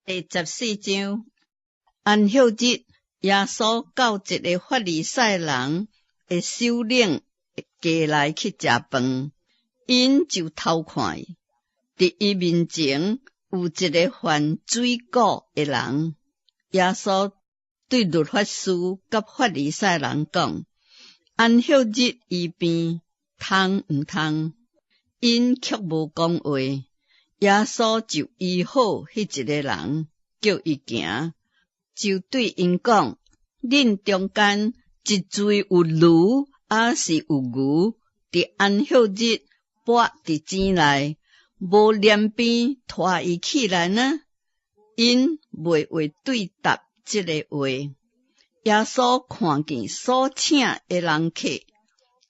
第14章，安息日，耶穌到一个法利賽人的首領家內去食飯，𪜶就偷看伊。佇伊面前有一个患水臌的人。耶穌對律法師佮法利賽人講：安息日醫病，通毋通？𪜶卻無講話。耶穌就醫好彼一个人，叫伊行，就對𪜶講：恁中間一濟有驢，抑是有牛，佇安息日跋佇井內，無連鞭拖伊起來呢？𪜶袂話對答這个話。耶穌看見所請的人客，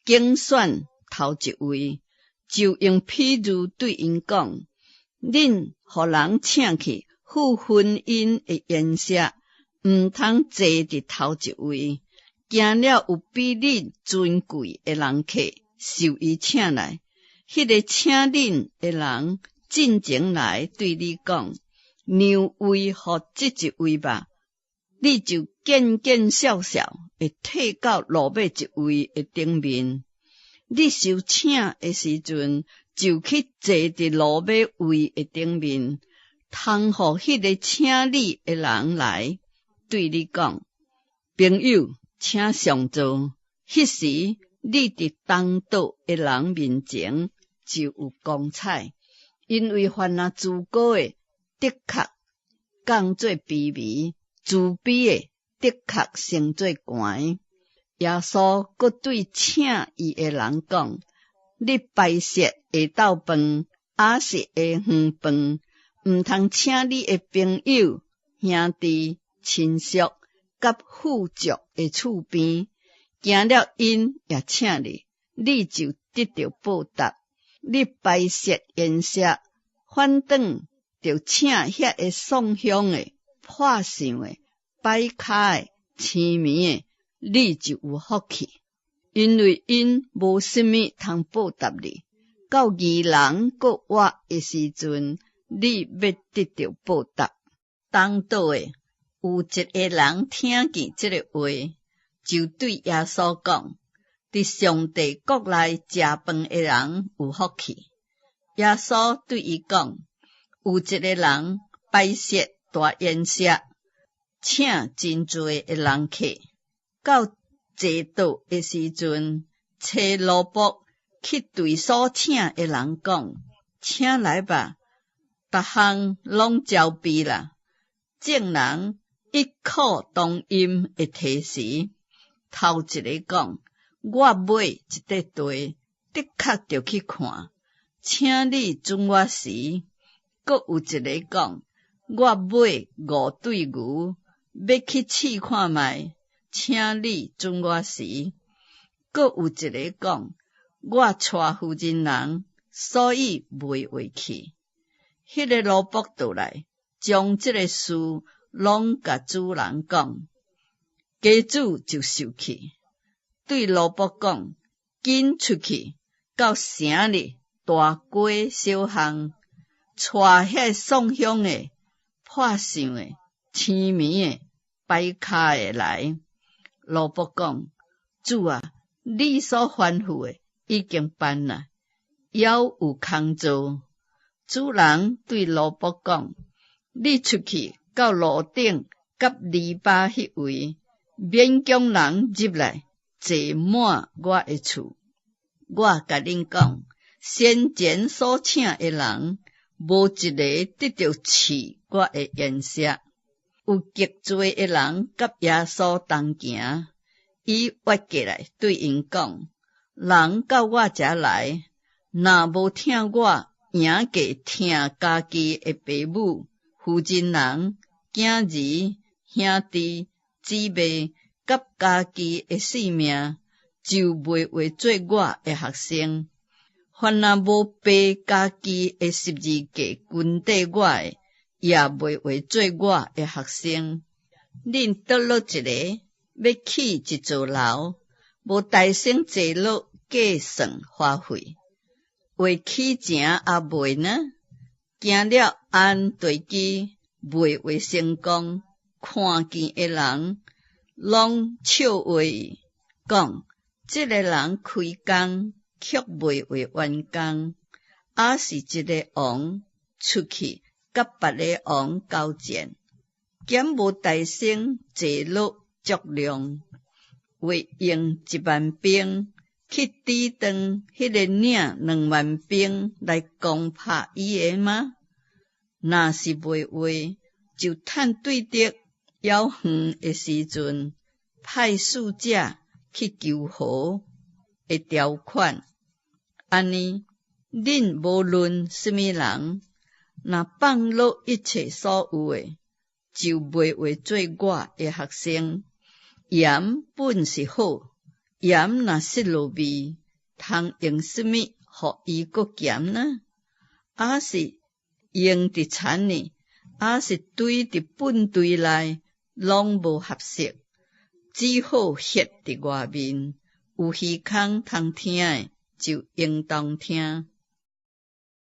揀選頭一位，就用譬喻對𪜶講：恁予人請去赴婚姻的筵席，毋通坐佇頭一位，驚了有比恁尊貴的人客受伊請來。彼个請恁的人進前來對你講：讓位予這一位吧，你就見見笑笑，會退到落尾一位的頂面。你受請的時陣，就去坐佇落尾位的頂面，通予彼个請你的人來對你講：朋友，請上座。彼時你佇同桌的人面前就有光彩，因為凡若自高的，的確降做卑微；自卑的，的確升做懸。耶穌閣對請伊的人講：你擺設下晝飯，抑是下昏飯，毋通請你的朋友、兄弟、親屬佮富足的厝邊，驚了𪜶也請你，你就得著報答。你擺設筵席，反轉著請遐个送香的、破相的、擺跤的、青糜的，你就有福氣，因為𪜶無啥物通報答你。到義人復活的時陣，你欲得著報答。同桌的有一个人聽見這个話，就對耶穌講：佇上帝國內食飯的人有福氣。耶穌對伊講：有一个人擺設大筵席，請真濟的人客。到坐桌的時陣，差奴僕去對所請的人講：請來吧，逐項攏招備啦。眾人異口同音的提詞，頭一个講：我買一塊地，的確著去看，請你准我辭。閣有一个講：我買五對牛，欲去試看覓，請你准我辭。閣有一个講：我娶婦人人，所以袂話去。彼个奴僕倒來，將這个事攏共主人講，家主就受氣，對奴僕講：緊出去到城裡大街小巷，帶遐个送香的、破相的、青糜的、擺跤的來。奴僕講：主啊，你所吩咐的已經辦啦，猶有空座。主人對奴僕講：你出去到路頂佮籬笆彼位，勉強人入來，坐滿我的厝。我共恁講，先前所請的人，無一个得著試我的筵席。有極濟的人佮耶穌同行，伊越過來對𪜶講：人到我遮來，若無疼我贏過疼家己的爸母、婦人人、囝兒、兄弟、姊妹佮家己的性命，就袂話做我的學生。凡若無背家己的十字架跟綴我的，也袂話做我的學生。恁倒落一个欲起一座樓，無大先坐落計算花費，會起成猶未呢？驚了按地基袂會成功，看見的人攏笑話伊，講：這个人開工，卻袂會完工；抑是一个王出去佮別个王交戰，敢無大聲坐落酌量，會用1萬兵去抵擋彼个領2萬兵來攻拍伊的嗎？若是袂會，就趁對敵猶遠的時陣，派使者去求和的條款。按呢，恁無論啥物人，若放落一切所有的，就袂會做我的學生。鹽本是好，鹽若失落味，通用啥物予伊閣鹹呢？抑是用佇田裡，抑是堆佇糞堆內，攏無合適，只好歇佇外面。有耳孔通聽的，就應當聽。